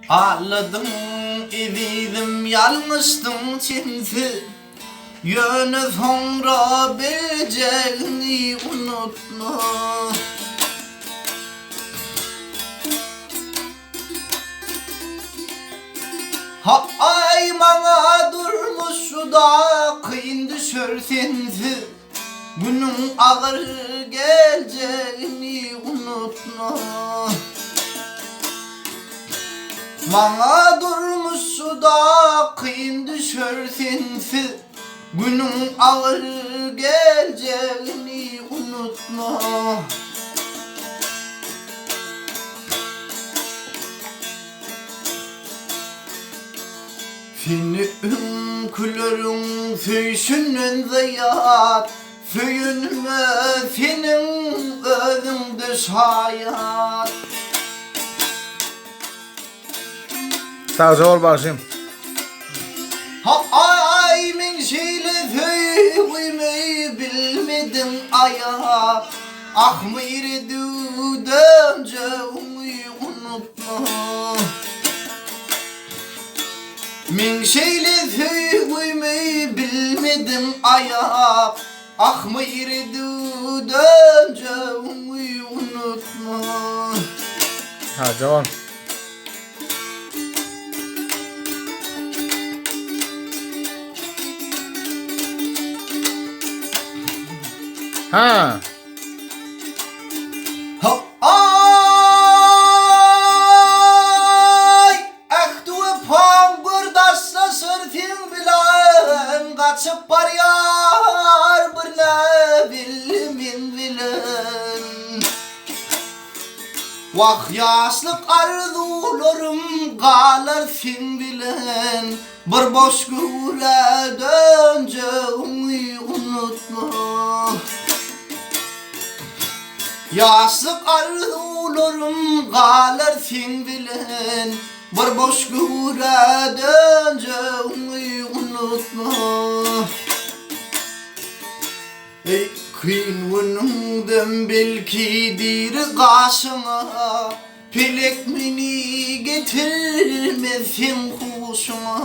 Agladyň ezizim ýalňyşdyň çensiz Ýöne soňra biljegini unutma. Ha-aý maňa durmuş juda kyn düşer sensiz Günüň agyr geljegini unutma. Maňa durmuş juda kyn düşer sensiz Günüň agyr geljegini unutma. Seni öňküleriň söýşünden zyýat Söýenime seniň özüňde şaýat. Sagja bol bagşym. Ha-aý men şeýle söýgümi bilmedim aýap Ahmyr düwdemjegiňi unutma. Men şeýle söýgümi bilmedim aýap Ahmyr düwdemjegiňi unutma. Sagja bol. Ha. Aý, ähdi wepaň gör daşlaşar seň bilen, Gaçyp barýar bir näbelli menzilen. Wah, ýaşlyk arzuwlarym galar seň bilen, Bir boş göwrä dönjegiňi unutma. Ýaşlyk arzuwlarym galar seň bilen, Bir boş göwrä dönjegiňi unutma. Eý, kyn günüňdem belki diri gaşyňa, Pelek meni getirmez seň huşuňa.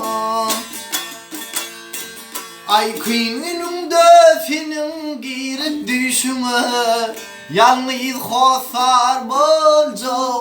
Aý kyn günüňde seniň girip düýşüňe, Ýalňyz hossar boljak.